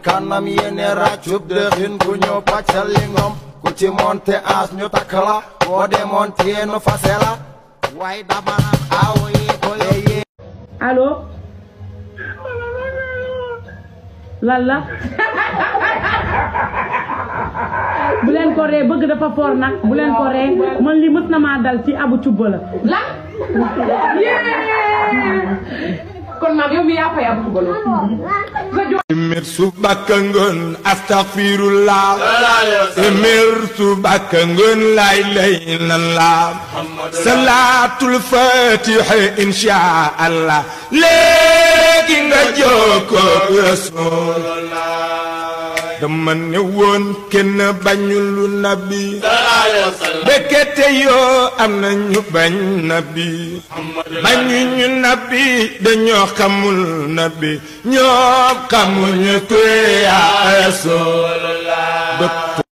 kanam yéene ràccub dëxin ku ñëw pàccal li ngom ku ci monte as ñu takk la boo demoon teenu fase la way dama naan awo yi ko yee allo lalla bu leen ko ree bëgg dafa for nag bu leen ko ree man li mës na maa dal ci abu cubba la kon nag yow mi yaa fay abu cubba emir subaka ngon astaghfirullah emir subaka ngon la ilaha illallah salatul fatih insha Allah léegi nga joko rasulullah dama ne woon kenn bañul nabi bekete yoo am na ñu bañ nabi bañuñu nabi dañoo xamul nabi ñoo xamuñu kuy ya rasulullah